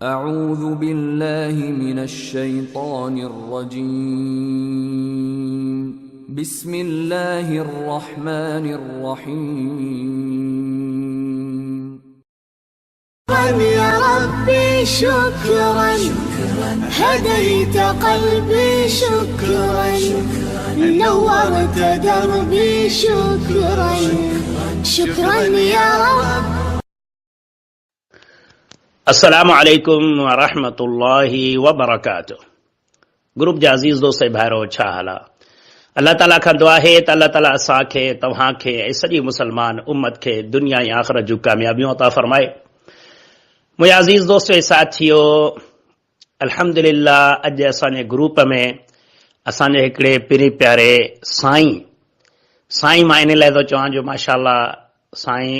اعوذ بالله من الشيطان الرجيم بسم الله الرحمن الرحيم. يا ربي شكرا هديت قلبي شكرا نورت دربي شكرا شكرا يا رب. السلام عليڪم ورحمة الله وبرڪاته گروپ جا عزيز دوست ۽ ڀائرو ڇا حال آ الله تعالي کان دعا آهي ته الله تعالي اسان کي توهان کي ۽ سڄي مسلمان امت کي دنيا ۽ آخرت جون ڪاميابيون عطا فرمائي منهنجا عزيز دوست ۽ ساٿيو الحمدلله اڄ اسان جي گروپ ۾ اسان جي هڪڙي پرين پياري سائين سائين مان ان لاء ٿو چوان جو ماشاءالله سائين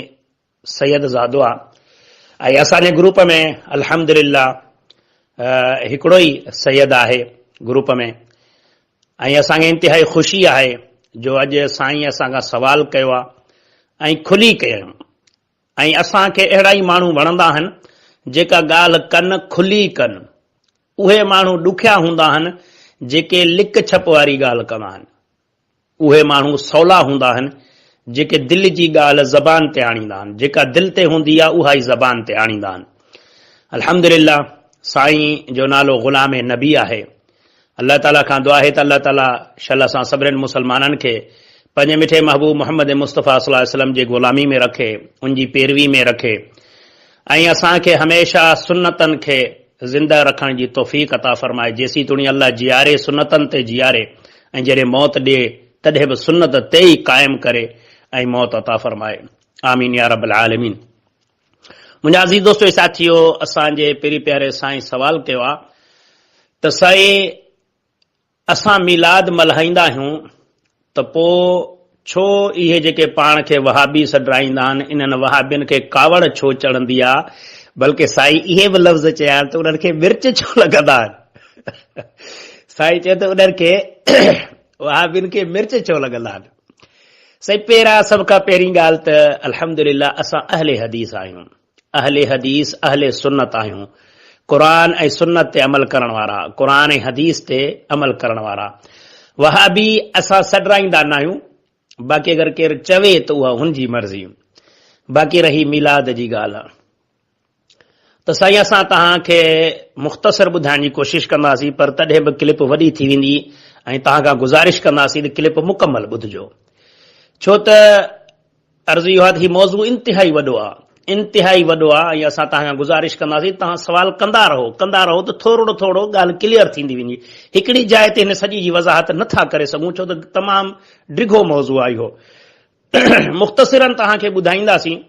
سيد زادو آ ۽ اسان جي گروپ ۾ الحمدلله هڪڙو ئي سيد آهي گروپ ۾ ۽ اسان کي انتهائي خوشي آهي جو اڄ سائين اسان کان سوال ڪيو آ ۽ کلي ڪيو ۽ اسان کي اهڙا ئي ماڻهو وڻندا آهن جيڪا ڳالهه ڪن کلي ڪن اهي ماڻهو ڏکيا هوندا آهن جيڪي لڪ ڇپ واري ڳالهه ڪندا آهن اهي ماڻهو سولا هوندا آهن، جيڪي دل جي ڳالهه زبان تي آڻيندا آهن. جيڪا دل تي هوندي آهي، اها ئي زبان تي آڻيندا آهن. الحمدلله سائين جو نالو غلام نبي آهي. الله تعالي کان دعا آهي ته الله تعالي شل اسان سڀني مسلمانن کي پنهنجي مٺي محبوب محمد مصطفيٰ صلي الله عليه وسلم جي غلامي ۾ رکي، ان جي پيروي ۾ رکي ۽ اسان کي هميشه سنتن کي زنده رکڻ جي توفيق عطا فرمائي. جيسيتوڻي الله جياري سنتن تي جياري ۽ جڏهن موت ڏئي تڏهن به سنت تي ئي قائم ڪري ۽ موت عطا فرمائي آمين يا رب العالمين. منهنجا عزيز دوستو ۽ ساٿيو اسان جي پري پياري سائين سوال ڪيو آ ته سائين اسان ميلاد ملهائيندا آهيون ته پو ڇو اهي جيڪي پاڻ کي وهابي سڏرائيندا آهن انهن وهابين کي ڪاوڙ ڇو چڙهندي آ بلڪه سائين اهي به لفظ چيا آهن ته انهن کي مرچ ڇو لڳندا آهن سائين چيو ته انهن کي وهابين کي مرچ ڇو لڳندا آهن سائين پهريان سڀ کان پهرين ڳالهه ته الحمدلله اسان اهل حديث آهيون اهل حديث اهل سنت آهيون قرآن ۽ سنت تي عمل ڪرڻ وارا قرآن ۽ حديث تي عمل ڪرڻ وارا وهابي اسان سڏرائيندا ناهيون باقي اگر ڪير چوي ته اها هن جي مرضي باقي رهي ميلاد جي ڳالهه ته سائين اسان توهان کي مختصر ٻڌائڻ جي ڪوشش ڪنداسين پر تڏهن به ڪلپ وڏي ٿي ويندي ۽ توهان کان گذارش ڪنداسين ته ڪلپ مڪمل ٻڌجو ڇو ته عرض اهو آهي ته هي موضوع انتهائي وڏو آهي انتهائي وڏو آهي ۽ اسان توهان کان گذارش ڪنداسين توهان سوال ڪندا رهو ڪندا رهو ته ٿورڙو ٿورڙو ڳالهه ڪليئر ٿيندي ويندي هڪڙي جاء تي هن سڄي جي وضاحت نٿا ڪري سگهون ڇو ته تمام ڊگهو موضوع آهي اهو مختصرا توهان کي ٻڌائينداسين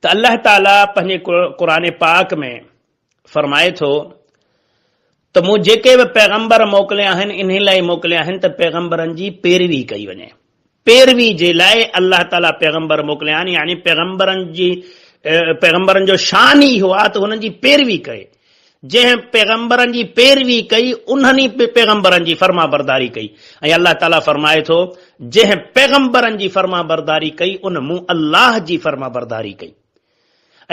ته الله تعاليٰ پنهنجي قرآن پاڪ ۾ فرمائي ٿو ته مون جيڪي به پيغمبر موڪليا آهن انهي لاء موڪليا آهن ته پيغمبرن جي پيروي ڪئي وڃي پيروي جي لاء الله تعاليٰ پيغمبر موڪليا آهن يعني پيغمبرن جي پيغمبرن جو شان ئي اهو آهي ته هنن جي پيروي ڪئي جنهن پيغمبرن جي پيروي ڪئي انهن ئي پيغمبرن جي فرمانبرداري ڪئي ۽ الله تعاليٰ فرمائي ٿو جنهن پيغمبرن جي فرمانبرداري ڪئي ان مون الله جي فرمانبرداري ڪئي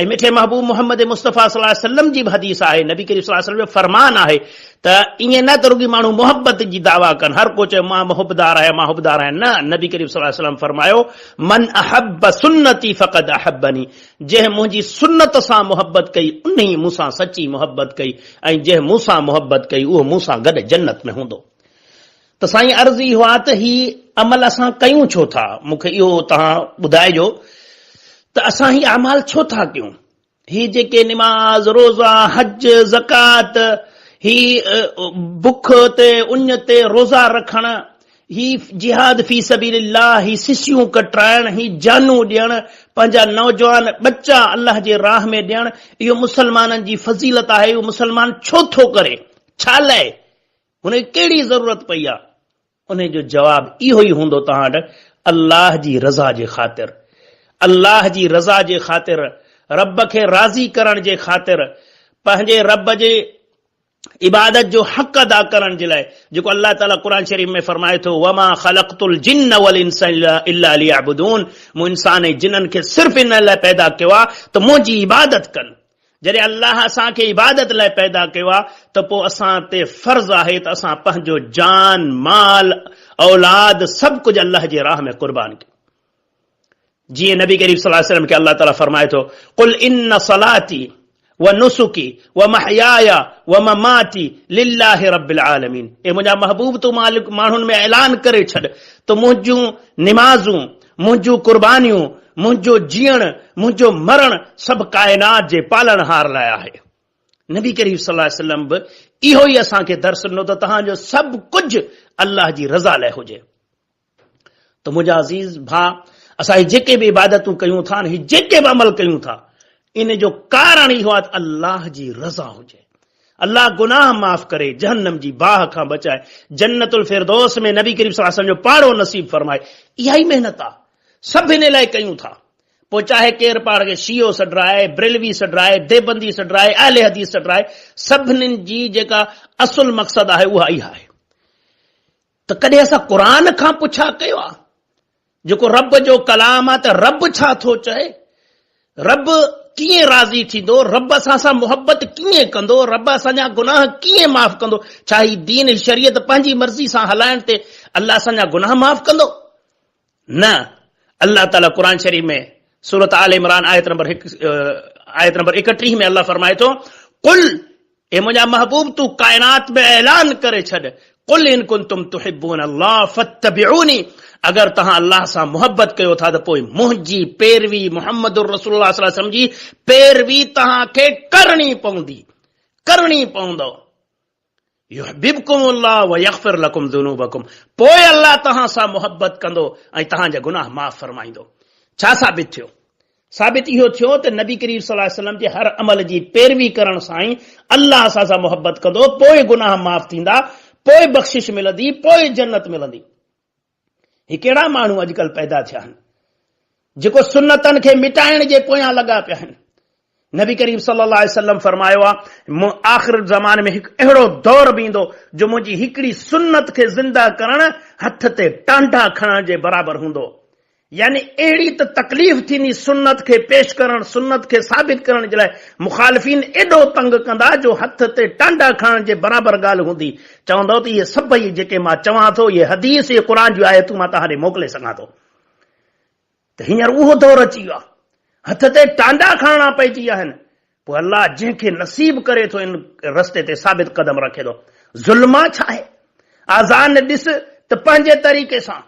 ۽ مٺي محبوب محمد مصطفيٰ صلي الله عليه وسلم جي به حديث آهي نبي ڪريم صلي الله عليه وسلم جو فرمان آهي ته ائين نه ته رڳي ماڻهو محبت جي دعويٰ ڪن هر ڪو چئي مان محبدار آهيان مان حبدار آهيان نه نبي ڪريم صلي الله عليه وسلم فرمايو من احب سنتي فقد احبني جنهن منهنجي سنت سان محبت ڪئي انهي مون سان سچي محبت ڪئي ۽ جنهن مون سان محبت ڪئي اهو مون سان گڏ جنت ۾ هوندو. ته سائين عرض اهو آهي ته هي عمل اسان ڪيون ڇو ٿا؟ مون کي اهو توهان ٻڌائجو ته اسان هي اعمال ڇو ٿا ڪيون؟ هي جيڪي نماز، روزا، حج، زڪوات، هي بک تي اڃ تي روزا رکڻ، هي جهاد في سبيل الله، هي سسيون ڪٽرائڻ، هي جانون ڏيڻ، پنهنجا نوجوان ٻچا الله جي راهه ۾ ڏيڻ، اهو مسلمانن جي فضيلت آهي، اهو مسلمان ڇو ٿو ڪري؟ ڇا لاء؟ هن کي ڪهڙي ضرورت پئي آهي؟ انهي جو جواب اهو ئي هوندو توهان وٽ، الله جي رضا جي خاطر، الله جي رضا جي خاطر، رب کي راضي ڪرڻ جي خاطر، پنهنجي رب جي عبادت جو حق ادا ڪرڻ جي لاء جيڪو الله تعالي قرآن شريف ۾ فرمائي ٿو وما خلقت الجن والانس الا ليعبدون مون انسان ۽ جنن کي صرف ان لاء پيدا ڪيو آهي ته منهنجي عبادت ڪن. جڏهن الله اسان کي عبادت لاء پيدا ڪيو آهي ته پوء اسان تي فرض آهي ته اسان پنهنجو جان، مال، اولاد سڀ ڪجهه الله جي راهه ۾ قربان ڪيون. جيئن نبي ڪريم صلي الله عليه وسلم کي الله تعالي فرمائي ٿو، قل ان صلاتي ونسڪي ومحياي ومماتي لله رب العالمين اي منهنجا محبوب تون ماڻهن ۾ اعلان ڪري ڇڏ ته منهنجون نمازون، منهنجون قربانيون، منهنجو جيئڻ، منهنجو مرڻ سڀ ڪائنات جي پالڻهار لاء آهي. نبي ڪريم صلي الله عليه وسلم به اهو ئي اسان کي درس ڏنو ته توهان جو سڀ ڪجهه الله جي رضا لاء هجي. ته منهنجا عزيز ڀاء اسان هي جيڪي به عبادتون ڪيون ٿا هي جيڪي به عمل ڪيون ٿا ان جو ڪارڻ اهو آهي ته الله جي رضا هجي الله گناهه معاف ڪري جهنم جي باهه کان بچائي جنت الفردوس ۾ نبي ڪريم صلي الله عليه وسلم جو پاڙو نصيب فرمائي اها ئي محنت آهي سڀ ان لاء ڪيون ٿا پوء چاهي ڪير پاڻ کي شيعو سڏرائي بريلوي سڏرائي ديوبندي سڏرائي اهل حديث سڏرائي سڀني جي جيڪا اصل مقصد آهي اها اها آهي ته ڪڏهن اسان قرآن کان پڇا ڪيو آ جيڪو رب جو ڪلام آ ته رب ڇا ٿو چئي رب ڪيئن راضي ٿيندو رب اسان سان محبت ڪيئن ڪندو رب اسان جا گناهه ڪيئن معاف ڪندو ڇا هي دين هي شريعت پنهنجي مرضي سان هلائڻ تي الله اسان جا گناهه معاف ڪندو نه الله تعالي قرآن شريف ۾ سورة آل عمران آيت نمبر هڪ آيت نمبر 31 ۾ الله فرمائي ٿو قل اي منهنجا محبوب تون ڪائنات ۾ اعلان ڪري ڇڏ قل ان ڪنتم تحبون الله فاتبعوني اگر توهان الله سان محبت ڪيو ٿا ته پوء منهنجي پيروي محمد رسول الله صلي الله عليه وسلم جي پيروي توهان کي ڪرڻي پوندي ڪرڻي پوندو يحببڪم الله ويغفر لڪم ذنوبڪم پوء الله توهان سان محبت ڪندو ۽ توهان جا گناهه معاف فرمائيندو. ڇا ثابت ٿيو؟ ثابت اهو ٿيو ته نبي ڪريم صلي الله عليه وسلم جي هر عمل جي پيروي ڪرڻ سان ئي الله اسان سان محبت ڪندو، پوء گناهه معاف ٿيندا، پوء بخشش ملندي، پوء جنت ملندي. هي ڪهڙا ماڻهو اڄڪلهه پيدا ٿيا آهن جيڪو سنتن کي مٽائڻ جي پويان لڳا پيا آهن. نبي ڪريم صلي الله عليه وسلم فرمايو آ آخر زماني ۾ هڪ اهڙو دور به ايندو جو منهنجي هڪڙي سنت کي زنده ڪرڻ هٿ تي ٽانڊا کڻڻ جي برابر هوندو. يعني اهڙي ته تڪليف ٿيندي سنت کي پيش ڪرڻ، سنت کي ثابت ڪرڻ جي لاء مخالفين ايڏو تنگ ڪندا جو هٿ تي ٽانڊا کڻڻ جي برابر ڳالهه هوندي. چوندؤ ته اهي سڀئي جيڪي مان چوان ٿو اهي حديث اهي قرآن جون آيتون مان توهان ڏي موڪلي سگهان ٿو. ته هينئر اهو دور اچي ويو آهي. هٿ تي ٽانڊا کڻڻا پئجي ويا آهن. پوء الله جنهن کي نصيب ڪري ٿو ان رستي تي ثابت قدم رکي ٿو. ظلم آ ڇا آهي؟ آذان ڏس ته پنهنجي طريقي سان.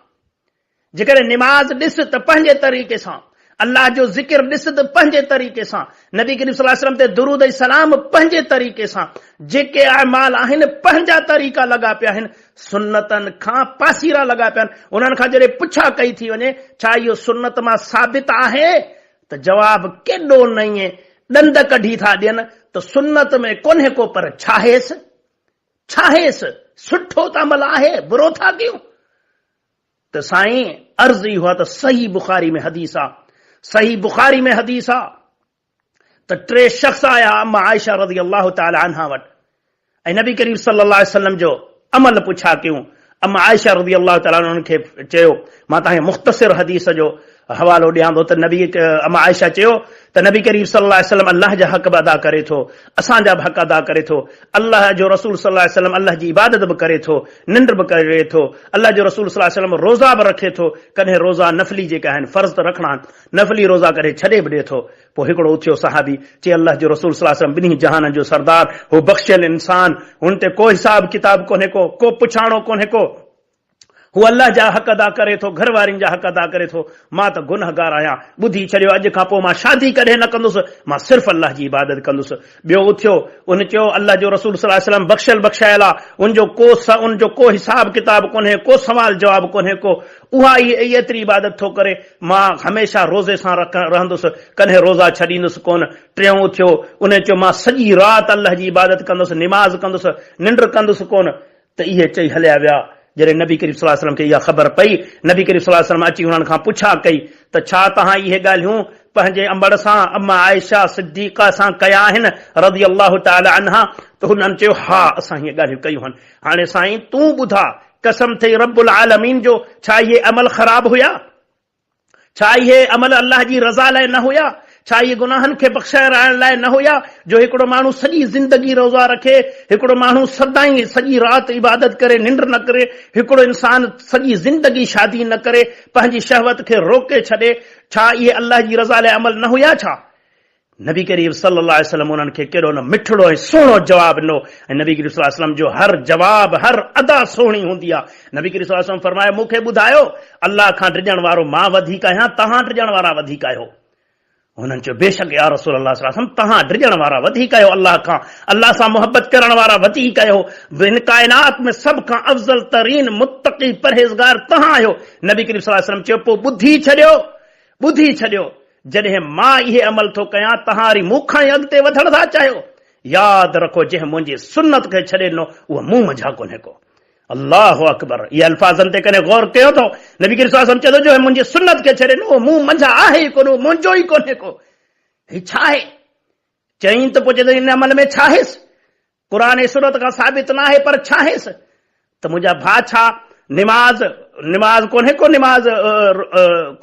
جيڪڏهن نماز ڏس ته پنهنجي طريقي سان، الله جو ذڪر ڏس ته پنهنجي طريقي سان، نبي ڪريم صلي الله عليه وسلم تي درود ۽ سلام پنهنجي طريقي سان، جيڪي اعمال آهن پنهنجا طريقا لڳا پيا آهن، سنتن کان پاسيرا لڳا پيا آهن، انهن کان جڏهن پڇا ڪئي ٿي وڃي ڇا اهو سنت مان ثابت آهي ته جواب ڪيڏو نئين ڏند ڪڍي ٿا ڏين ته سنت ۾ ڪونهي ڪو پر ڇاهيس ڇاهيس سٺو ته عمل آهي برو ٿا ڪيون. ته سائين عرض اهو آ ته صحيح بخاري ۾ حديث آ صحيح بخاري ۾ حديث آ ته ٽي شخص آيا اما عائشه رضي الله تعالي عنها وٽ ۽ نبي ڪريم صلي الله عليه وسلم جو عمل پڇا ڪيون اما عائشه رضي الله تعالي عنها انهن کي چيو مان توهان کي مختصر حديث جو حوالو ڏيان ٿو ته نبي اما عائشه چيو ته نبي ڪريم صلي الله عليه وسلم الله جا حق به ادا ڪري ٿو اسان جا به حق ادا ڪري ٿو الله جو رسول صلي الله عليه وسلم الله جي عبادت به ڪري ٿو ننڊ به ڪري ٿو الله جو رسول صلي الله عليه وسلم روزا به رکي ٿو ڪڏهن روزا نفلي جيڪي آهن فرض ته رکڻا آهن نفلي روزا ڪڏهن ڇڏي به ڏي ٿو پوء هڪڙو اٿيو صحابي چي الله جو رسول صلي الله عليه وسلم ٻنهي جهانن جو سردار هو بخشيل انسان هن تي ڪو حساب ڪتاب ڪونهي ڪو ڪو پڇاڻو ڪونهي ڪو هو الله جا حق ادا ڪري ٿو، گهر وارين جا حق ادا ڪري ٿو، مان ته گنهگار آهيان، ٻڌي ڇڏيو اڄ کان پوء مان شادي ڪڏهن نه ڪندس، مان صرف الله جي عبادت ڪندس. ٻيو اٿيو، ان چيو، الله جو رسول صلي الله عليه وسلم بخشيل بخشايل آ، ان جو ڪو ان جو ڪو حساب ڪتاب ڪونهي، ڪو سوال جواب ڪونهي ڪو، اها ئي ايتري عبادت ٿو ڪري، مان هميشه روزي سان رهندس، ڪڏهن روزا ڇڏيندس ڪونه. ٽيون اٿيو، ان چيو، مان سڄي رات الله جي عبادت ڪندس، نماز ڪندس، ننڊ ڪندس ڪونه. ته اهي چئي هليا ويا. جڏهن نبي ڪريم صلي الله عليه وسلم کي اها خبر پئي، نبي ڪريم صلي الله عليه وسلم اچي انهن کان پڇا ڪئي ته ڇا توهان اهي ڳالهيون پنهنجي امڙ سان، اما عائشه صديقه سان ڪيا آهن رضي الله تعالٰي عنها؟ ته انهن چيو ها اسان اهي ڳالهيون ڪيون آهن. هاڻي سائين تون ٻڌاء قسم ٿئي رب العالمين جو ڇا اهي عمل خراب هيا؟ ڇا اهي عمل الله جي رضا لاء نه هيا؟ ڇا اهي گناهن کي بخشائڻ لاء نه هيا جو هڪڙو ماڻهو سڄي زندگي روزا رکي، هڪڙو ماڻهو سدائين سڄي رات عبادت ڪري ننڊ نه ڪري، هڪڙو انسان سڄي زندگي شادي نه ڪري، پنهنجي شهوت کي روڪي ڇڏي، ڇا اهي الله جي رضا لاء عمل نه هيا ڇا؟ نبي ڪريم صلي الله عليه وسلم انهن کي ڪيڏو نه مٺڙو ۽ سهڻو جواب ڏنو ۽ نبي ڪريم صلي الله عليه وسلم جو هر جواب هر ادا سهڻي هوندي آهي. نبي ڪريم صلي الله عليه وسلم فرمايو مون کي ٻڌايو الله کان ڊڄڻ وارو مان وڌيڪ آهيان توهان ڊڄڻ وارا وڌيڪ آهيو؟ هنن چيو بيشڪ يا رسول الله صلي الله عليه وسلم توهان ڊڄڻ وارا وڌيڪ آهيو الله کان، الله سان محبت ڪرڻ وارا وڌيڪ آهيو، هن ڪائنات ۾ سڀ کان افضل ترين متقي پرهيزگار توهان آهيو. نبي ڪريم صلي الله عليه وسلم چيو پوء ٻڌي ڇڏيو ٻڌي ڇڏيو جڏهن مان اهي عمل ٿو ڪيان، توهان وري مون کان ئي اڳتي وڌڻ ٿا چاهيو؟ ياد رکو جنهن منهنجي سنت کي ڇڏي ڏنو، اهو مون منجهان ڪونهي ڪو. الله اڪبر! اهي الفاظن تي ڪڏهن غور ڪيو اٿو؟ نبي ڪريم صلي الله عليه وسلم چئي ٿو، جنهن منهنجي سنت کي ڇڏي ڏنو، اهو مون منجهان آهي ئي ڪونه، اهو منهنجو ئي ڪونهي ڪو. هي ڇا آهي؟ چيائين ته پوء چئي ٿو ان عمل ۾ ڇا هيس؟ قرآن ۽ سنت کان ثابت ناهي پر ڇا هيس ته منهنجا ڀاء ڇا نماز نماز ڪونهي ڪو نماز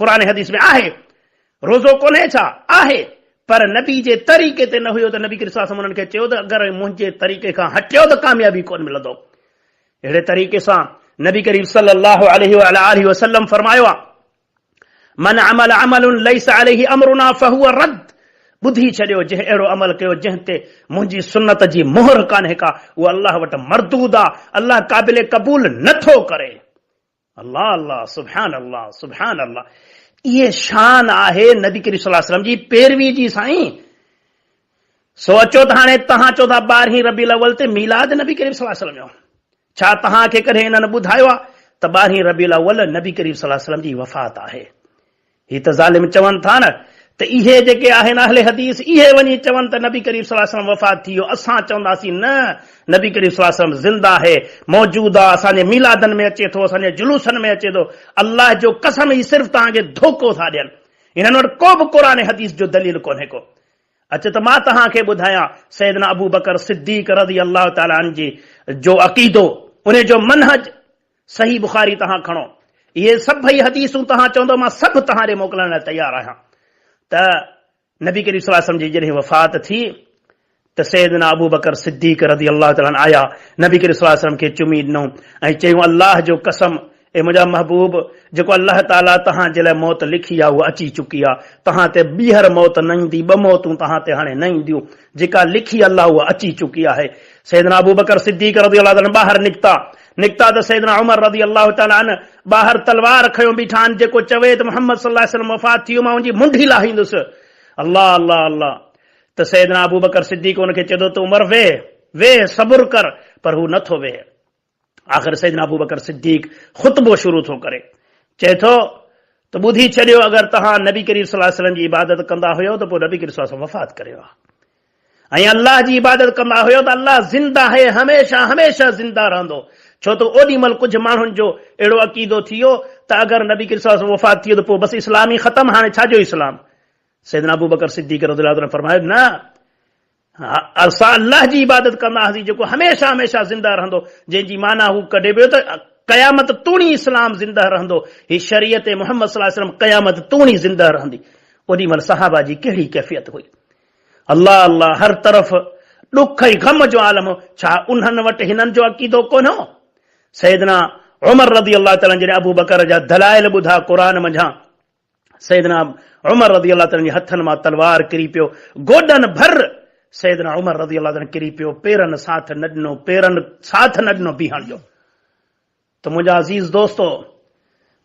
قرآن حديث ۾ آهي روزو ڪونهي ڇا آهي پر نبي جي طريقي تي نه هيو ته نبي ڪريم صلي الله عليه وسلم انهن کي چيو ته اگر منهنجي طريقي کان هٽيو ته ڪاميابي ڪونه ملندو اهڙي طريقي سان نبي ڪريم صلي الله عليه وعلى آله وسلم فرمايو آهي من عمل عمل ليس عليه امرنا فهو رد ٻڌي ڇڏيو جنهن اهڙو عمل ڪيو جنهن تي منهنجي سنت جي مهر ڪانهي ڪا اهو الله وٽ مردود آ الله قابل قبول نه ٿو ڪري الله الله سبحان الله سبحان الله اهي شان آهي نبي ڪريم صلي الله عليه وسلم جي پيروي جي سائين سو اچو ته هاڻي توهان چئو ٿا ٻارهين ربيع الاول تي ميلاد نبي ڪريم صلي الله عليه وسلم جو ڇا توهان کي ڪڏهن انهن ٻڌايو آهي ته ٻارهين ربيع الاول نبي ڪريم صلي الله عليه وسلم جي وفات آهي؟ هي ته ظالم چون ٿا نه ته اهي جيڪي آهن اهل حديث اهي وڃي چون ته نبي ڪريم صلي الله عليه وسلم وفات ٿي ويو اسان چونداسين نه نبي ڪريم صلي الله عليه وسلم زنده آهي موجود آهي اسان جي ميلادن ۾ اچي ٿو اسان جي جلوسن ۾ اچي ٿو الله جو قسم هي صرف توهان کي ڌوڪو ٿا ڏين هنن وٽ ڪو به قرآن حديث جو دليل ڪونهي ڪو اچ ته مان توهان کي ٻڌايان سيدنا ابوبڪر صديق رضي الله تعالٰي عنه جي جو عقيدو ان جو منهج صحيح بخاري توهان کڻو اهي سڀئي حديثون توهان چوندو مان سڀ توهان ڏي موڪلڻ لاء تيار آهيان ته نبي ڪريم صلي الله عليه وسلم جي جڏهن وفات ٿي ته سيدنا ابوبڪر صديق رضي الله تعالٰي عنه آيا نبي ڪريم صلي الله عليه وسلم کي چمي ڏنو ۽ چيون الله جو قسم اي منهنجا محبوب! جيڪو الله تعاليٰ توهان جي لاء موت لکي آهي، اها اچي چڪي آهي. توهان تي ٻيهر موت نه ايندي، ٻه موتون توهان تي هاڻي نه اينديون. جيڪا لکي الله اها اچي چڪي آهي. سيدنا ابوبڪر صديق رضي الله تعالٰي عنه ٻاهر نڪتا. نڪتا ته سيدنا عمر رضي الله تعالٰي عنه ٻاهر تلوار کنيو بيٺا آهن، جيڪو چوي ته محمد صلي الله عليه وسلم وفات ٿي ويو، مان ان جي منڍي لاهيندس. الله الله الله! ته سيدنا ابوبڪر صديق ان کي چئي ٿو ته عمر ويهه، ويهه، صبر ڪر، پر هو نه ٿو ويهي. آخر سيدنا ابوبڪر صديق خطبو شروع ٿو ڪري چئي ٿو ته ٻڌي ڇڏيو اگر توهان نبي ڪريم صلي الله عليه وسلم جي عبادت ڪندا هيو ته پوء نبي ڪريم صلي الله عليه وسلم وفات ڪريو ها ۽ الله جي عبادت ڪندا هيو ته الله زنده آهي هميشه هميشه زنده رهندو ڇو ته اوڏي مهل ڪجهه ماڻهن جو اهڙو عقيدو ٿي ويو ته اگر نبي ڪريم صلي الله عليه وسلم وفات ٿي ويو ته پوء بس اسلام ئي ختم هاڻي ڇا جو اسلام سيدنا ابوبڪر صديق رضي الله عنه فرمايو نه اسان الله جي عبادت ڪندا هئاسين جيڪو هميشه هميشه زنده رهندو جنهن جي معنيٰ هو ڪڍي پيو ته قيامت توڻي اسلام زنده رهندو هي شريعت محمد صلي الله عليه وسلم قيامت توڻي زنده رهندي اوڏي مهل صحابه جي ڪهڙي ڪيفيت هئي الله الله هر طرف ڏک ۽ غم جو عالم هو ڇا انهن وٽ هنن جو عقيدو ڪونه هو سيدنا عمر رضي الله تعالٰي جڏهن ابو بڪر جا دلائل ٻڌا قرآن منجهان سيدنا عمر رضي الله تعالٰي جي هٿن مان تلوار ڪري پيو، گوڏن ڀر سيدنا عمر رضي الله تعالٰي ڪري پيو، پيرن ساٿ نه ڏنو، پيرن ساٿ نه ڏنو بيهڻ جو. ته منهنجا عزيز دوستو،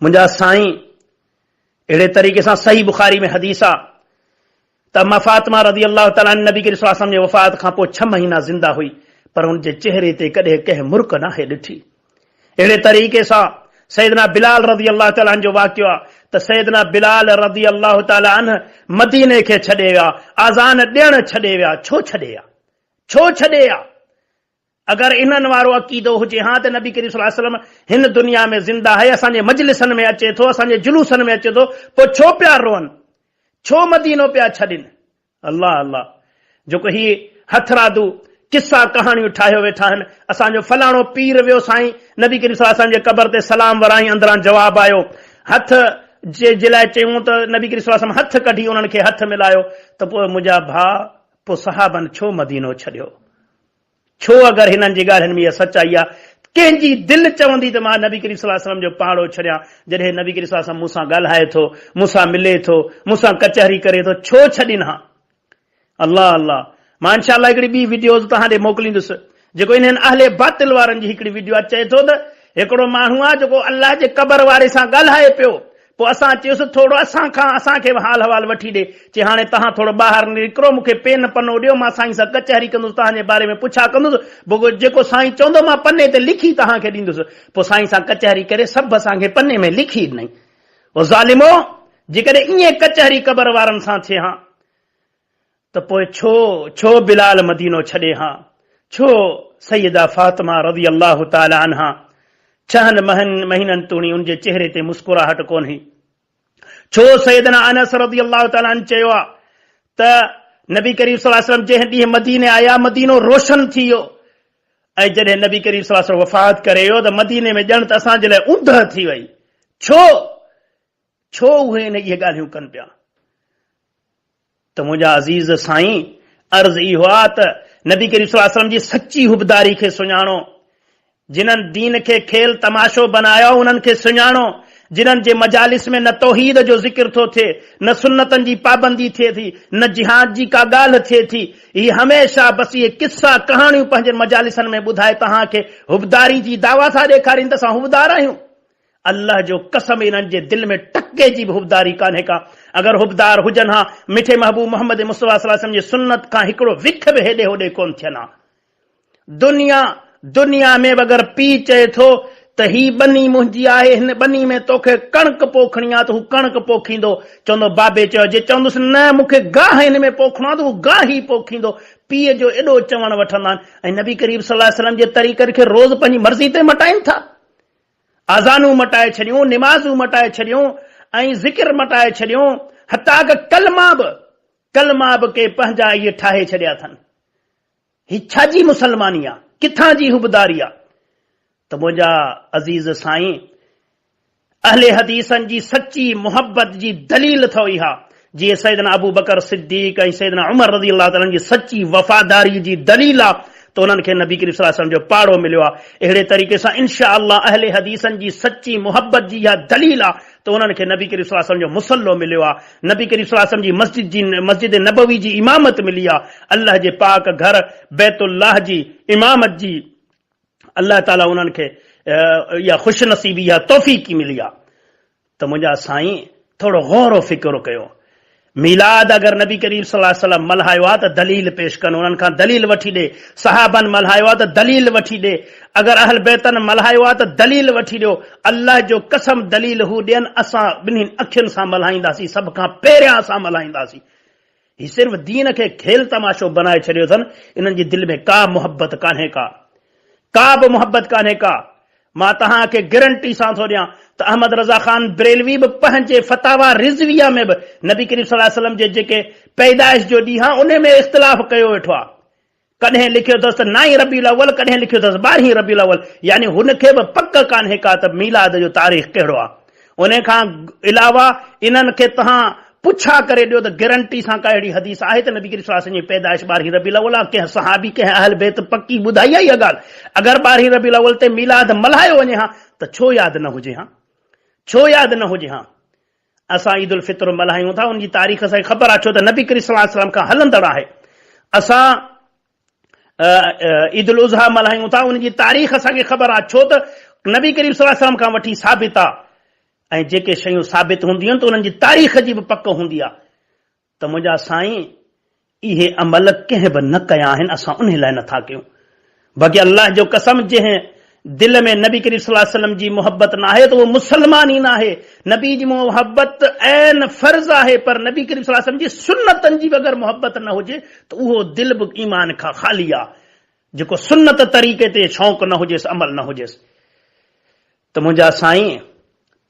منهنجا سائين، اهڙي طريقي سان صحيح بخاري ۾ حديث آ ته اما فاطمه رضي الله تعالٰي عنه نبي ڪريم صلي الله عليه وسلم جي وفات کان پوء ڇهه مهينا زنده هئي پر ان جي چهري تي ڪڏهن ڪنهن مرڪ ناهي ڏٺي. اهڙي طريقي سان سيدنا بلال رضي الله تعالٰي عنه جو واقعو آهي ته سيدنا بلال رضي الله تعالٰي عنه مديني کي ڇڏي ويا، اذان ڏيڻ ڇڏي ويا، ڇو ڇڏي ويا؟ ڇو ڇڏي ويا؟ اگر انهن وارو عقيدو هجي ها ته نبي ڪريم صلي الله عليه وسلم هن دنيا ۾ زنده آهي، اسان جي مجلسن ۾ اچي ٿو، اسان جي جلوسن ۾ اچي ٿو، پوء ڇو پيا روئن؟ ڇو مدينو پيا ڇڏين؟ الله الله جيڪو هي هٿرادو قصا ڪهاڻيون ٺاهيو ويٺا آهن، اسان جو فلاڻو پير ويو سائين نبي ڪريم صلي الله عليه وسلم جي قبر تي سلام ورائين اندران جواب آيو هٿ جي جي لاء چيون ته نبي ڪريم صلي الله عليه وسلم هٿ ڪڍي انهن کي هٿ ملايو ته پوء منهنجا ڀاء پوء صحابن ڇو مدينو ڇڏيو؟ ڇو اگر هنن جي ڳالهين ۾ اها سچائي آهي ڪنهن جي دل چوندي ته مان نبي ڪريم صلي الله عليه وسلم جو پاڙو ڇڏيان جڏهن نبي ڪريم صلي الله عليه وسلم مون سان ڳالهائي ٿو مون سان ملي ٿو مون سان ڪچهري ڪري ٿو ڇو ڇڏين ها؟ الله الله مان انشاء الله هڪڙي ٻي وڊيوز توهان ڏي موڪليندس جيڪو انهن اهل باطل وارن جي هڪڙي وڊيو آهي چئي ٿو ته هڪڙو ماڻهو آهي جيڪو الله جي قبر واري سان ڳالهائي پيو پوء اسان چيس ٿورو اسان کان اسان کي به حال حوال وٺي ڏي چي هاڻي توهان ٿورو ٻاهر نڪرو مون کي پين پنو ڏيو مان سائين سان ڪچهري ڪندس توهان جي باري ۾ پڇا ڪندس پوء جيڪو سائين چوندو مان پني تي لکي توهان کي ڏيندس پوء سائين سان ڪچهري ڪري سڀ اسان کي پني ۾ لکي ڏنائين او ظالمو جيڪڏهن ائين ڪچهري قبر وارن سان ٿئي ها ته پوء ڇو ڇو بلال مدينو ڇڏي ها؟ ڇو سيده فاطمه رضي الله تعالٰي عنها ڇهن مهينن توڻي ان جي چهري تي مسڪراهٽ ڪونهي؟ ڇو سيدنا انس رضي الله تعالٰي عنه چيو آ ته نبي ڪريم صلي الله عليه وسلم جنهن ڏينهن مديني آيا مدينو روشن ٿي ويو ۽ جڏهن نبي ڪريم صلي الله عليه وسلم وفات ڪري ويو ته مديني ۾ ڄڻ ته اسان جي لاء اوندهه ٿي وئي. ڇو ڇو اهي ان اهي ڳالهيون ڪن پيا؟ ته منهنجا عزيز سائين عرض اهو آ ته نبي ڪريم صلي الله عليه وسلم جي سچي حبداري کي سڃاڻو، جنھن دين کي کيل تماشو بنايو انهن کي سڃاڻو، جنھن جي مجالس ۾ نه توحيد جو ذڪر ٿو ٿئي، نه سنتن جي پابندي ٿئي ٿي، نه جهاد جي ڪا ڳالهه ٿئي ٿي، هي هميشه بس اهي قصا ڪهاڻيون پنهنجن مجالسن ۾ ٻڌائي توهان کي حبداري جي دعويٰ ٿا ڏيکارين ته اسان حبدار آهيون. الله جو قسم انهن جي دل ۾ ٽڪي جي به حبداري ڪانهي ڪا، اگر حبدار هجن ها، مٺي محبوب محمد مصطفيٰ صلي الله عليه وسلم جي سنت کان هڪڙو وک به هيڏي هوڏي ڪونه ٿين ها. دنيا دنيا ۾ به اگر پيء چئي ٿو ته هي ٻني منهنجي آهي، هن ٻني ۾ توکي ڪڻڪ پوکڻي آهي ته هو ڪڻڪ پوکيندو، چوندو بابي چيو، جي چوندس نه مون کي گاهه هن ۾ پوکڻو آهي ته هو گاهه ئي پوکيندو، پيء جو ايڏو چوڻ وٺندا آهن ۽ نبي ڪريم صلي الله عليه وسلم جي طريقن کي روز پنهنجي مرضي تي مٽائين ٿا. اذانون مٽائي ڇڏيون، نمازون مٽائي ڇڏيون ۽ ذڪر مٽائي ڇڏيون، حتيٰ ڪه ڪلما به، ڪلما به ڪي پنهنجا اهي ٺاهي ڇڏيا اٿن. هي ڇا جي مسلماني آ؟ ڪٿان جي حبداري آ؟ ته منهنجا عزيز سائين، اهل حديثن جي سچي محبت جي دليل اٿو اها، جيئن سيدنا ابوبڪر صديق ۽ سيدنا عمر رضي الله تعالٰي عنه جي سچي وفاداري جي دليل آ ته انهن کي نبي ڪريم صلي الله عليه وسلم جو پاڙو مليو آ، اهڙي طريقي سان انشاء الله اهل حديثن جي سچي محبت جي اها دليل آ ته انهن کي نبي ڪريم صلي الله عليه وسلم جو مصلو مليو آ، نبي ڪريم صلي الله عليه وسلم جي مسجد جي مسجد نبوي جي امامت ملي آ، الله جي پاڪ گهر بيت الله جي امامت جي الله تعالٰي انهن کي اها خوش نصيبي اها توفيق ملي آ. ته منهنجا سائين ٿورو غور و فڪر ڪيو. ميلاد اگر نبي ڪريم صلي الله عليه وسلم ملهايو آ ته دليل پيش ڪن انهن کان دليل وٺي ڏي، صحابن ملهايو آ ته دليل وٺي ڏي، اگر اهل بيتن ملهايو آ ته دليل وٺي ڏيو، الله جو قسم دليل هو ڏين اسان ٻنهين اکين سان ملهائينداسين سڀ کان پهريان اسان ملهائينداسين. هي صرف دين کي کيل تماشو بنائي ڇڏيو اٿن، انهن جي دل ۾ ڪا محبت ڪانهي ڪا. ڪا به محبت ڪانهي ڪا. مان توهان کي گرنٽي سان ٿو ڏيان ته احمد رضا خان بريلوي به پنهنجي فتاويٰ رضويه ۾ به نبي ڪريم صلي الله عليه وسلم جي جيڪي پيدائش جو ڏينهن آهي انهي ۾ اختلاف ڪيو ويٺو آهي. ڪڏهن لکيو اٿس ته نائين ربيع الاول ڪڏهن لکيو اٿس ٻارهين ربيع الاول يعني هن کي به پڪ ڪانهي ڪا ته ميلاد جو تاريخ ڪهڙو آهي. ان کان علاوه انهن کي توهان پڇا ڪري ڏيو ته گرنٽي سان ڪا اهڙي حديث آهي ته نبي ڪريم صلي الله عليه وسلم جي پيدائش ٻارهين ربيع الاول آهي ڪنهن صحابي ڪنهن اهل بيت پڪي ٻڌائي آهي اها ڳالهه اگر ٻارهين ربيع الاول تي ميلاد ملهايو وڃي ها ته ڇو ياد نه هجي ها ڇو ياد نه هجي ها اسان عيد الفطر ملهايون ٿا ان جي تاريخ اسان کي خبر آهي ڇو ته نبي ڪريم صلي الله عليه وسلم کان هلندڙ آهي اسان عيد الاضحيٰ ملهايون ٿا ان جي تاريخ اسان کي خبر آهي ڇو ته نبي ڪريم صلي الله عليه وسلم کان وٺي ثابت آهي ۽ جيڪي شيون ثابت هونديون آهن ته انهن جي تاريخ جي به پڪ هوندي آهي ته منهنجا سائين اهي عمل ڪنهن به نه ڪيا آهن اسان انهي لاء نٿا ڪيون باقي الله جو قسم جنهن دل ۾ نبي ڪريم صلي الله عليه وسلم جي محبت ناهي ته اهو مسلمان ئي ناهي نبي جي محبت عين فرض آهي پر نبي ڪريم صلي الله عليه وسلم جي سنتن جي به اگر محبت نه هجي ته اهو دل به ايمان کان خالي آهي جيڪو سنت طريقي تي شوق نه هجيس عمل نه هجيس ته منهنجا سائين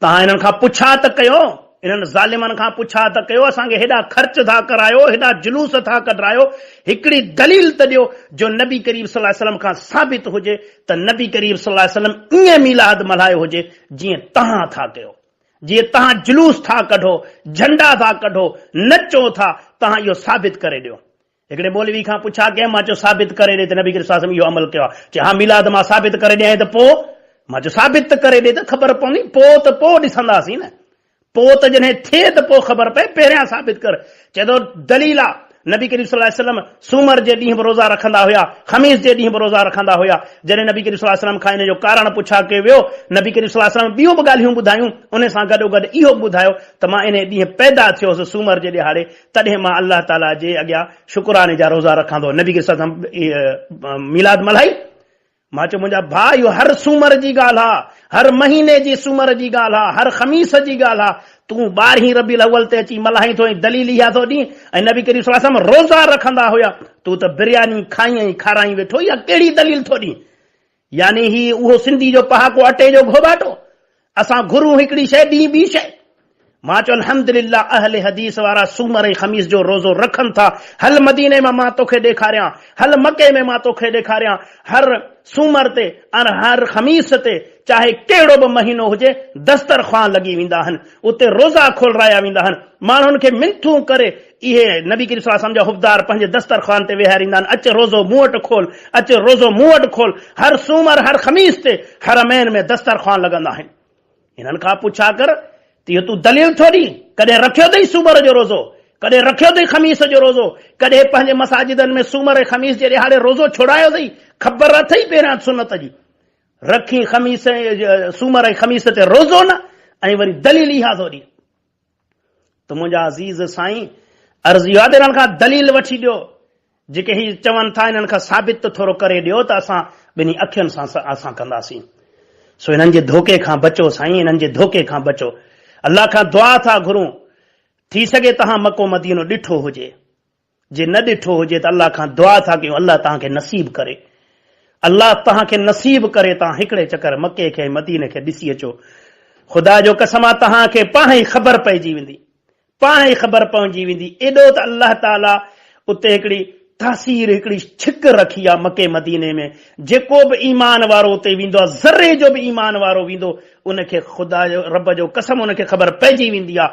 توهان انهن کان پڇا ته ڪيو، انهن ظالمن کان پڇا ته ڪيو، اسان کي هيڏا خرچ ٿا ڪرايو، هيڏا جلوس ٿا ڪڍرايو، هڪڙي دليل ته ڏيو جو نبي ڪريم صلي الله عليه وسلم کان ثابت هجي ته نبي ڪريم صلي الله عليه وسلم ائين ميلاد ملهايو هجي جيئن توهان ٿا ڪيو. جيئن توهان جلوس ٿا ڪڍو، جهنڊا ٿا ڪڍو، نچو ٿا، توهان اهو ثابت ڪري ڏيو. هڪڙي مولوي کان پڇا ڪيم، مان چيو ثابت ڪري ڏي ته نبي ڪريم صلي الله عليه وسلم اهو عمل ڪيو آهي. چي ها ميلاد مان ثابت ڪري ڏيانء ته پوء؟ مان چيو ثابت ته ڪري ڏي ته خبر پوندي، پوء ته پوء ڏسنداسين نه. پوء ته جڏهن ٿئي ته پوء خبر پئي، پهريان ثابت ڪر. چئي ٿو دليل آ، نبي ڪريم صلي الله عليه وسلم سومر جي ڏينهن به روزا رکندا هيا، خميس جي ڏينهن به روزا رکندا هيا. جڏهن نبي ڪريم صلي الله عليه وسلم کان ان جو ڪارڻ پڇا ڪيو ويو، نبي ڪريم صلي الله عليه وسلم ٻيون به ڳالهيون ٻڌايون، ان سان گڏوگڏ اهو به ٻڌايو ته مان انهي ڏينهن پيدا ٿيو هوس سومر جي ڏهاڙي، تڏهن مان الله تعاليٰ جي اڳيان شڪراني جا روزا رکان ٿو. نبي ڪريم صلي الله عليه وسلم ميلاد ملهائي؟ مان چيو منهنجا ڀاء اهو هر سومر جي ڳالهه آ، هر مهيني جي سومر جي ڳالهه آ، هر خميس جي ڳالهه آ، تون ٻارهين ربيع الاول تي اچي ملهائين ٿو ۽ دليل اها ٿو ڏين ۽ نبي ڪريم صلي الله عليه وسلم روزا رکندا هيا، تون ته برياني کائين ۽ کارائين ويٺو اها ڪهڙي دليل ٿو ڏين؟ يعني هي اهو سنڌي جو پهاڪو اٽي جو گهوٻاٽو، اسان گهرون هڪڙي شيء ڏين ٻي شيء. مان چيو الحمدلله اهل حديث وارا سومر ۽ خميس جو روزو رکن ٿا، هل مديني مان مان توکي ڏيکاريان، هل مڪي ۾ مان توکي ڏيکاريان، هر سومر تي ۽ هر خميس تي چاهي ڪهڙو به مهينو هجي دسترخوان لڳي ويندا آهن، اتي روزا کولرايا ويندا آهن، ماڻهن کي منٿون ڪري اهي نبي ڪريم صلي الله عليه وسلم جا حبدار پنهنجي دسترخوان تي ويهاريندا آهن، اچ روزو مون وٽ کول، اچ روزو مون وٽ کول، هر سومر هر خميس تي حرمين ۾ دسترخوان لڳندا آهن. هنن کان پڇا ڪر ته اهو تون دليل ٿو ڏين، ڪڏهن رکيو اٿئي سومر جو روزو، ڪڏهن رکيو اٿئي خميس جو روزو، ڪڏهن پنهنجي مساجدن ۾ سومر ۽ خميس جي ڏهاڙي روزو ڇوڙايو اٿئي، خبر اٿئي پهريان سنت جي، رکين خميس ۽ سومر ۽ خميس تي روزو نه ۽ وري دليل اها ٿو ڏين. ته منهنجا عزيز سائين عرض اهو آهي ته انهن کان دليل وٺي ڏيو، جيڪي هي چون ٿا انهن کان ثابت ته ٿورو ڪري ڏيو ته اسان ٻنهي اکين سان اسان ڪنداسين. سو انهن جي ڌوڪي کان بچو سائين انهن جي ڌوڪي کان بچو. الله کان دعا ٿا گهرون ٿي سگهي توهان مڪو مدينو ڏٺو هجي. جي نه ڏٺو هجي ته الله کان دعا ٿا ڪيون الله توهان کي نصيب ڪري. الله توهان کي نصيب ڪري توهان هڪڙي چڪر مڪي کي ۽ مديني کي ڏسي اچو. خدا جو قسم آ توهان کي پاڻهي خبر پئجي ويندي. پاڻهي خبر پئجي ويندي. ايڏو ته الله تعالي اتي هڪڙي تاثير هڪڙي ڇڪ رکي آ مڪي مديني ۾ جيڪو به ايمان وارو اتي ويندو آ ذري جو به ايمان وارو ويندو ان کي خدا جو رب جو قسم ان کي خبر پئجي ويندي آ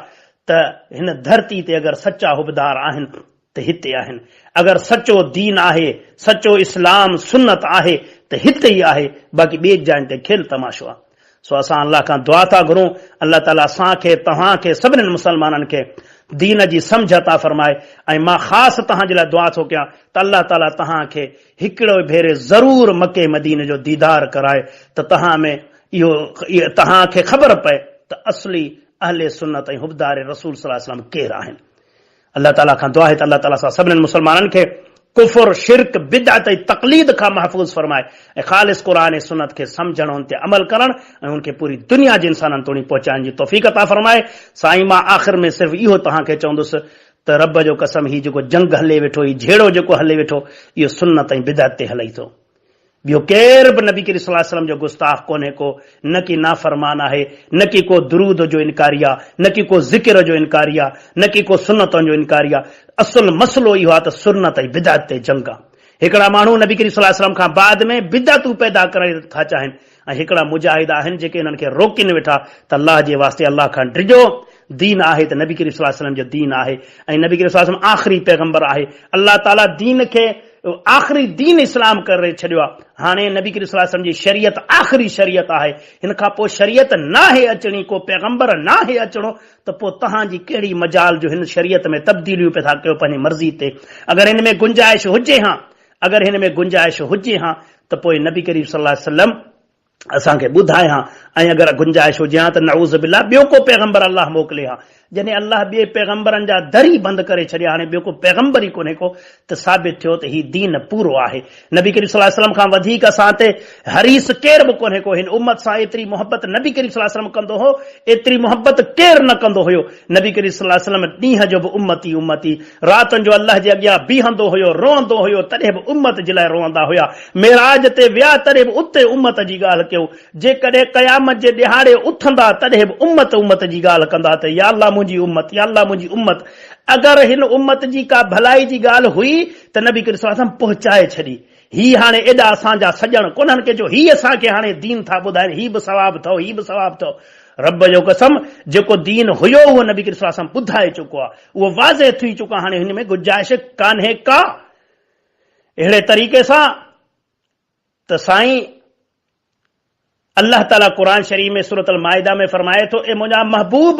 ته هن ڌرتي تي اگر سچا حبدار آهن ته هتي آهن، اگر سچو دين آهي، سچو اسلام، سنت آهي ته هتي ئي آهي، باقي ٻي جاين تي کيل تماشو آهي. سو اسان الله کان دعا ٿا گهرون الله تعالي اسان کي، توهان کي، سڀني مسلمانن کي دين جي سمجهه عطا فرمائي ۽ مان خاص توهان جي لاء دعا ٿو ڪيان ته الله تعالي توهان کي هڪڙو ڀيري ضرور مڪي مديني جو ديدار ڪرائي ته توهان ۾ اهو توهان کي خبر پئي ته اصلي اهل سنت ۽ حبدار رسول صلي الله عليه وسلم ڪير آهن. الله تعالي کان دعا آهي ته الله تعالي اسان سڀني مسلمانن کي ڪفر، شرڪ، بدعت ۽ تقليد کان محفوظ فرمائي ۽ خالص قرآن ۽ سنت کي سمجهڻ ان تي عمل ڪرڻ ۽ ان کي پوري دنيا جي انسانن توڻي پهچائڻ جي توفيق عطا فرمائي. سائين مان آخر ۾ صرف اهو توهان کي چوندس ته رب جو قسم هي جيڪو جنگ هلي ويٺو هي جهيڙو جيڪو هلي ويٺو اهو سنت ۽ بدعت تي هلئي ٿو. ٻيو ڪير به نبي ڪريم صلي الله عليه وسلم جو گستاخ ڪونهي ڪو، نه ڪي نافرمان آهي، نه ڪي ڪو درود جو انڪاري آ، نه ڪي ڪو ذڪر جو انڪاري آ، نه ڪي ڪو سنتن جو انڪاري آ. اصل مسئلو اهو آ ته سنت ۽ بدعت تي جنگ آ. هڪڙا ماڻهو نبي ڪريم صلي الله عليه وسلم کان بعد ۾ بدعتون پيدا ڪرڻ ٿا چاهين ۽ هڪڙا مجاهد آهن جيڪي انهن کي روڪين ويٺا ته الله جي واسطي الله کان ڊڄو، دين آهي ته نبي ڪريم صلي الله عليه وسلم جو دين آهي ۽ نبي ڪريم صلي الله عليه وسلم آخري پيغمبر آهي. الله تعالي دين کي آخري دين اسلام ڪري ڇڏيو آهي. هاڻي نبي ڪريم صلي الله عليه وسلم جي شريعت آخري شريعت آهي. هن کان پوء شريعت ناهي اچڻي، ڪو پيغمبر ناهي اچڻو ته پوء توهان جي ڪهڙي مجال جو هن شريعت ۾ تبديليون پيا ٿا ڪيو پنهنجي مرضي تي. اگر هن ۾ گنجائش هجي هان، اگر هن ۾ گنجائش هجي هان ته پوء نبي ڪريم صلي الله عليه وسلم اسان کي ٻڌائي ها ۽ اگر گنجائش هجي ها ته نعوذ بالله ٻيو ڪو پيغمبر الله موڪلي ها. جڏهن الله ٻئي پيغمبرن جا در ئي بند ڪري ڇڏيا هاڻي ٻيو ڪو پيغمبر ئي ڪونهي ڪو ته ثابت ٿيو ته هي دين پورو آهي. نبي ڪريم صلي الله عليه وسلم کان وڌيڪ اسان تي حريص ڪير به ڪونهي ڪو. هن امت سان ايتري محبت نبي ڪريم صلي الله عليه وسلم ڪندو هو ايتري محبت ڪير نه ڪندو هيو. نبي ڪريم صلي الله عليه وسلم ڏينهن جو به امتي امتي، راتن جو الله جي اڳيان بيهندو هيو، روئندو هيو، تڏهن به امت جي لاء روئندا هيا. معراج تي ويا تڏهن به اتي امت جي ڳالهه ڪيو. جيڪڏهن قيامت جي ڏهاڙي اٿندا تڏهن به امت امت جي ڳالهه ڪندا ته يا الله منهنجي امت، يا الله منهنجي امت. اگر هن امت جي ڪا ڀلائي جي ڳالهه هئي ته نبي ڪريم صلي الله عليه وسلم پهچائي ڇڏي. هي هاڻي ايڏا اسان جا سڄڻ ڪونهن ڪي جو هي اسان کي هاڻي دين ٿا ٻڌائين، هي به ثواب اٿئو، هي به ثواب اٿئو. رب جو قسم جيڪو دين هيو اهو نبي ڪريم صلي الله عليه وسلم ٻڌائي چڪو آهي، اهو واضح ٿي چڪو آهي، هاڻي هن ۾ گنجائش ڪانهي ڪا. اهڙي طريقي سان ته سائين الله تعالي قرآن شريف ۾ سورة المائده ۾ فرمائي ٿو، اي منهنجا محبوب،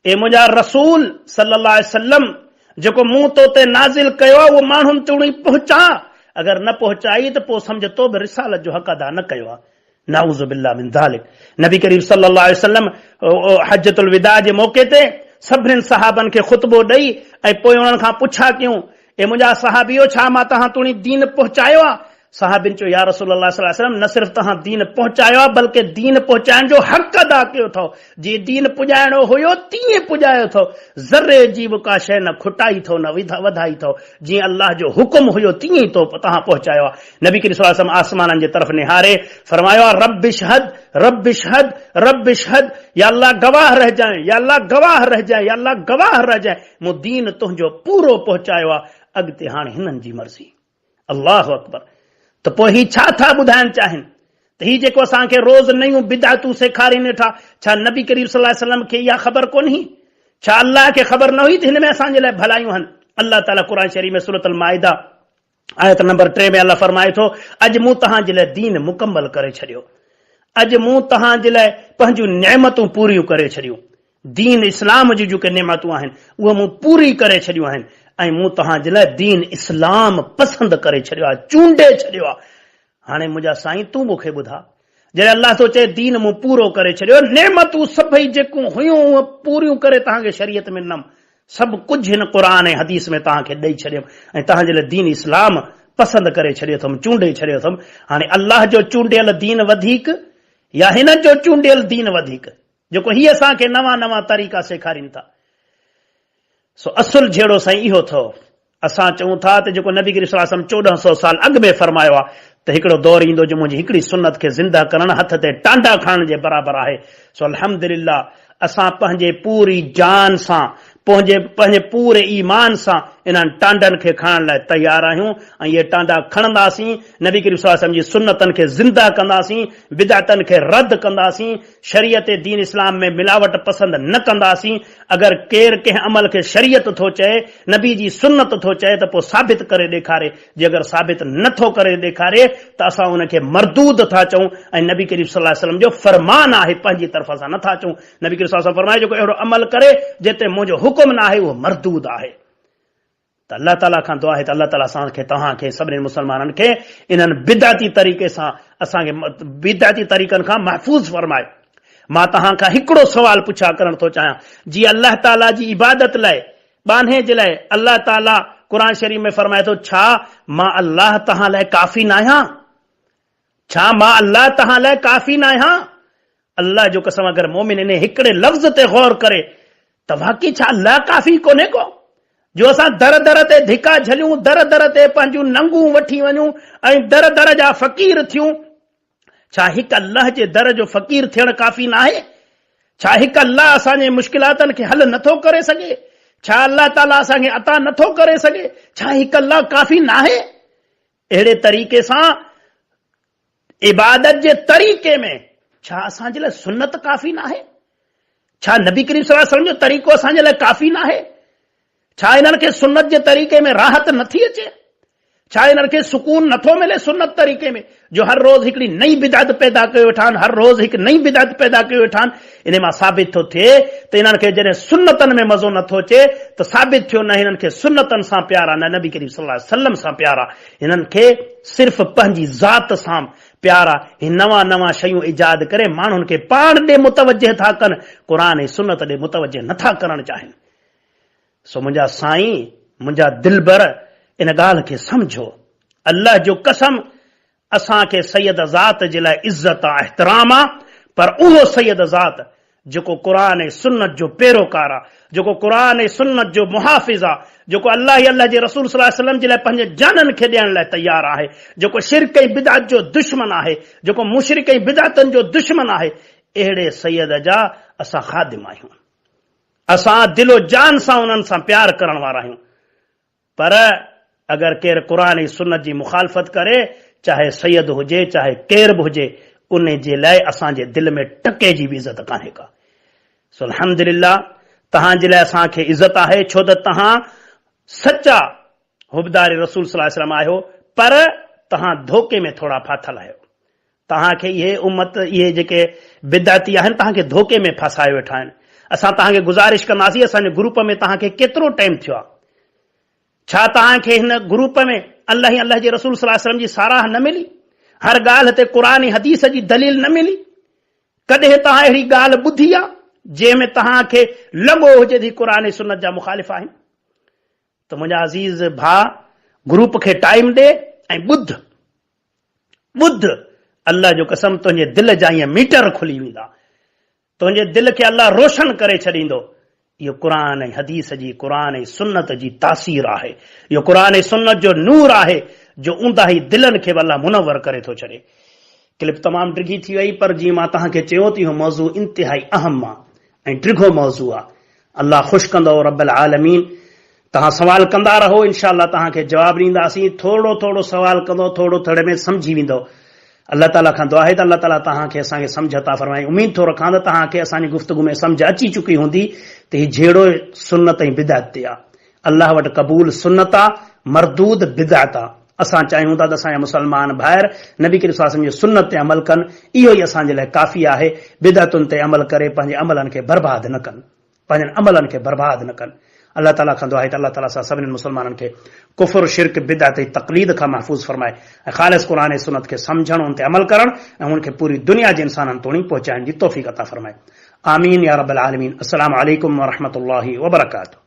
اي منهنجا رسول صلي الله عليه وسلم، جيڪو مون تو تي نازل ڪيو آهي اهو ماڻهن توڻي پهچاء، اگر نه پهچائي ته پوء سمجهه تو به رسالت جو حق ادا نه ڪيو آهي. نعوذ بالله من ذلڪ. نبي ڪريم صلي الله عليه وسلم حجة الوداع جي موقعي تي سڀني صحابن کي خطبو ڏئي ۽ پوء انهن کان پڇا ڪيون، اي منهنجا صحابيو ڇا مان توهان توڻي دين پهچايو آهي؟ صحابين چيو، يا رسول الله صلي الله عليه وسلم نه صرف توهان دين پهچايو آهي بلڪه دين پهچائڻ جو حق ادا ڪيو اٿئو، جيئن دين پڄائڻو هيو تيئن پڄايو اٿئو، ذري جي به ڪا شيء نه کٽائي اٿئو نه وڌائي اٿئو، جيئن الله جو حڪم هيو تيئن ئي توهان پهچايو آهي. نبي ڪريم صلي الله عليه وسلم آسمانن جي طرف نهاري فرمايو آهي، رب اشهد، رب اشهد، رب اشهد، يا الله گواهه رهجانء، يا الله گواهه رهجانء، يا الله گواهه رهجانء، مون دين تنهنجو پورو پهچايو آهي، اڳتي هاڻ هنن جي مرضي. الله اڪبر ته پوء هي ڇا ٿا ٻڌائڻ چاهين ته هي جيڪو اسان کي روز نيون بدعتون سيکارين ويٺا، ڇا نبي ڪريم صلي الله عليه وسلم کي اها خبر ڪونهي؟ ڇا الله کي خبر نه هئي ته هن ۾ اسان جي لاء ڀلايون آهن؟ الله تعالي قرآن شريف ۾ سورة المائده آيت نمبر 3 ۾ الله فرمائي ٿو، اڄ مون توهان جي لاء دين مڪمل ڪري ڇڏيو، اڄ مون توهان جي لاء پنهنجون نعمتون پوريون ڪري ڇڏيون، دين اسلام جون جيڪي نعمتون آهن اهي مون پوري ڪري ڇڏيون آهن ۽ مون توهان جي لاء دين اسلام پسند ڪري ڇڏيو آهي، چونڊي ڇڏيو آهي. هاڻي منهنجا سائين تون مون کي ٻڌاء، جڏهن الله ٿو چئي دين مون پورو ڪري ڇڏيو، نعمتون سڀئي جيڪون هيون اهي پوريون ڪري توهان کي شريعت ۾ ڏنم، سڀ ڪجهه هن قرآن ۽ حديث ۾ توهان کي ڏئي ڇڏيم ۽ توهان جي لاء دين اسلام پسند ڪري ڇڏيو اٿم، چونڊي ڇڏيو اٿم. هاڻي الله جو چونڊيل دين وڌيڪ يا هنن جو چونڊيل دين وڌيڪ؟ جيڪو هي اسان کي نوان نوان طريقا سيکارين ٿا. سو اصل جهيڙو سائين اهو اٿو. اسان چئون ٿا ته جيڪو نبي ڪريم صلي الله عليه وسلم چوڏهن سئو سال اڳ ۾ فرمايو آهي ته هڪڙو دور ايندو جو منهنجي هڪڙي سنت کي زنده ڪرڻ هٿ تي ٽانڊا کڻڻ جي برابر آهي. سو الحمدلله اسان پنهنجي پوري جان سان پنهنجي پنهنجي پوري ايمان سان انهن ٽانڊن کي کڻڻ لاء تيار آهيون ۽ اهي ٽانڊا کڻنداسين، نبي ڪريم صلي الله عليه وسلم جي سنتن کي زنده ڪنداسين، بدعتن کي رد ڪنداسين، شريعت دين اسلام ۾ ملاوٽ پسند نه ڪنداسين، اگر ڪير ڪنهن عمل کي شريعت ٿو چئي، نبي جي سنت ٿو چئي ته پوء ثابت ڪري ڏيکاري، جي اگر ثابت نه ٿو ڪري ڏيکاري ته اسان ان کي مردود ٿا چئون ۽ نبي ڪريم صلي الله عليه وسلم جو فرمان آهي پنهنجي طرف سان نه ٿا چئون، نبي ڪريم صلي الله عليه وسلم فرمايو جيڪو اهڙو عمل ڪري جنهن تي منهنجو حڪم نه آهي اهو مردود آهي. ته الله تعالي کان دعا آهي ته الله تعالي اسان کي توهان کي سڀني مسلمانن کي انهن بدعتي طريقي سان اسان کي بدعتي طريقن کان محفوظ فرمائي. مان توهان کان هڪڙو سوال پڇا ڪرڻ ٿو چاهيان جي الله تعالي جي عبادت لاء ٻانهي جي لاء الله تعالي قرآن شريف ۾ فرمائي ٿو ڇا مان الله توهان لاء ڪافي ناهيان؟ ڇا مان الله توهان لاء ڪافي ناهيان؟ الله جو قسم اگر مؤمن انهي هڪڙي لفظ تي غور ڪري ته واقعي ڇا الله ڪافي ڪونهي ڪو جو اسان در در تي ڌڪا جهليون، در در تي پنهنجون ننگون وٺي وڃون ۽ در در جا فقير ٿيون؟ ڇا هڪ الله جي در جو فقير ٿيڻ ڪافي ناهي؟ ڇا هڪ الله اسان جي مشڪلاتن کي حل نٿو ڪري سگهي؟ ڇا الله تعالي اسان کي عطا نٿو ڪري سگهي؟ ڇا هڪ الله ڪافي ناهي؟ اهڙي طريقي سان عبادت جي طريقي ۾ ڇا اسان جي لاء سنت ڪافي ناهي؟ ڇا نبي ڪريم صلي الله عليه وسلم جو طريقو اسان جي لاء ڪافي ناهي؟ ڇا انهن کي سنت جي طريقي ۾ راحت نٿي اچي؟ ڇا انهن کي سڪون نٿو ملي سنت طريقي ۾ جو هر روز هڪڙي نئين بدعت پيدا ڪيو ويٺا آهن، هر روز هڪ نئين بدعت پيدا ڪيو ويٺا آهن. انهي مان ثابت ٿو ٿئي ته انهن کي جڏهن سنتن ۾ مزو نٿو اچي ته ثابت ٿيو نه هنن کي سنتن سان پيار آهي نه نبي ڪريم صلي الله عليه وسلم سان پيار آهي. هنن کي صرف پنهنجي ذات سان پيار آ، هي نوان نوان شيون ايجاد ڪري ماڻهن کي پاڻ ڏي متوجه ٿا ڪن، قرآن ۽ سنت ڏي متوجه نه ٿا ڪرڻ چاهين. سو منهنجا سائين، منهنجا دلبر ان ڳالهه کي سمجهو. الله جو قسم اسان کي سيد ذات جي لاء عزت آ، احترام آ، پر اهو سيد ذات جيڪو قرآن ۽ سنت جو پيروڪار آ، جيڪو قرآن ۽ سنت جو محافظ آ، جيڪو الله ۽ الله جي رسول صلي الله عليه وسلم جي لاء پنهنجي جانن کي ڏيڻ لاء تيار آهي، جيڪو شرڪ ۽ بدعت جو دشمن آهي، جيڪو مشرڪ ۽ بدعتن جو دشمن آهي، اهڙي سيد جا اسان خادم آهيون. اسان دل و جان سان انهن سان پيار ڪرڻ وارا آهيون. پر اگر ڪير قرآن ۽ سنت جي مخالفت ڪري، چاهي سيد هجي، چاهي ڪير به هجي، ان جي لاء اسان جي دل ۾ ٽڪي جي به عزت ڪانهي ڪا. سو الحمدلله توهان جي لاء اسان کي عزت آهي ڇو ته توهان سچا حبدار رسول صلي الله عليه وسلم آهيو پر توهان ڌوڪي ۾ ٿورا ڦاٿل آهيو. توهان کي اهي امت اهي جيڪي بدعتي آهن توهان کي ڌوڪي ۾ ڦاسايو ويٺا آهن. اسان توهان کي گذارش ڪنداسين اسان جي گروپ ۾ توهان کي ڪيترو ٽائيم ٿيو آهي؟ ڇا توهان کي هن گروپ ۾ الله ۽ الله جي رسول صلي الله عليه وسلم جي ساراهه نه ملي؟ هر ڳالهه تي قرآن ۽ حديث جي دليل نه ملي؟ ڪڏهن توهان اهڙي ڳالهه ٻڌي آهي جنهن ۾ توهان کي لڳو هجي ته هي قرآن ۽ سنت جا مخالف آهن؟ ته منهنجا عزيز ڀاء گروپ کي ٽائيم ڏي ۽ ٻڌ ٻڌ الله جو قسم تنهنجي دل جا ائين ميٽر کلي ويندا تنهنجي دل کي الله روشن ڪري ڇڏيندو اهو قرآن ۽ حديث جي قرآن ۽ سنت جي تاثير آهي اهو قرآن ۽ سنت جو نور آهي جو اونداهي دلن کي به الله منور ڪري ٿو ڇڏي ڪلپ تمام ڊگهي ٿي وئي پر جيئن مان توهان کي چيو ته اهو موضوع انتهائي اهم آهي ۽ ڊگهو موضوع آهي الله خوش ڪندو رب العالمين توهان سوال ڪندا رهو انشاء الله توهان کي جواب ڏينداسين ٿورڙو ٿورڙو سوال ڪندو ٿورڙو ٿورڙي ۾ سمجهي ويندو الله تعالي کان دعا آهي ته الله تعالي توهان کي اسان کي سمجهه عطا فرمائي اميد ٿو رکان ته توهان کي اسان جي گفتگو ۾ سمجهه اچي چڪي هوندي ته هي جهيڙو سنت ۽ بدعت تي آهي الله وٽ قبول سنت آ مردود بدعت آ اسان چاهيون ٿا ته اسان جا مسلمان ڀائر نبي ڪريم صلي الله عليه وسلم جي سنت تي عمل ڪن اهو ئي اسان جي لاء ڪافي آهي بدعتن تي عمل ڪري پنهنجي عملن کي برباد نه ڪن پنهنجن عملن کي برباد نه ڪن. الله تعاليٰ کان دعا آهي ته الله تعاليٰ اسان سڀني مسلمانن کي ڪفر، شرڪ، بدعت ۽ تقليد کان محفوظ فرمائي ۽ خالص قرآن ۽ سنت کي سمجهڻ، ان تي عمل ڪرڻ ۽ ان کي پوري دنيا جي انسانن توڻي پهچائڻ جي توفيق عطا فرمائي. آمين يا رب العالمين. السلام عليڪم ورحمة الله وبرڪاته.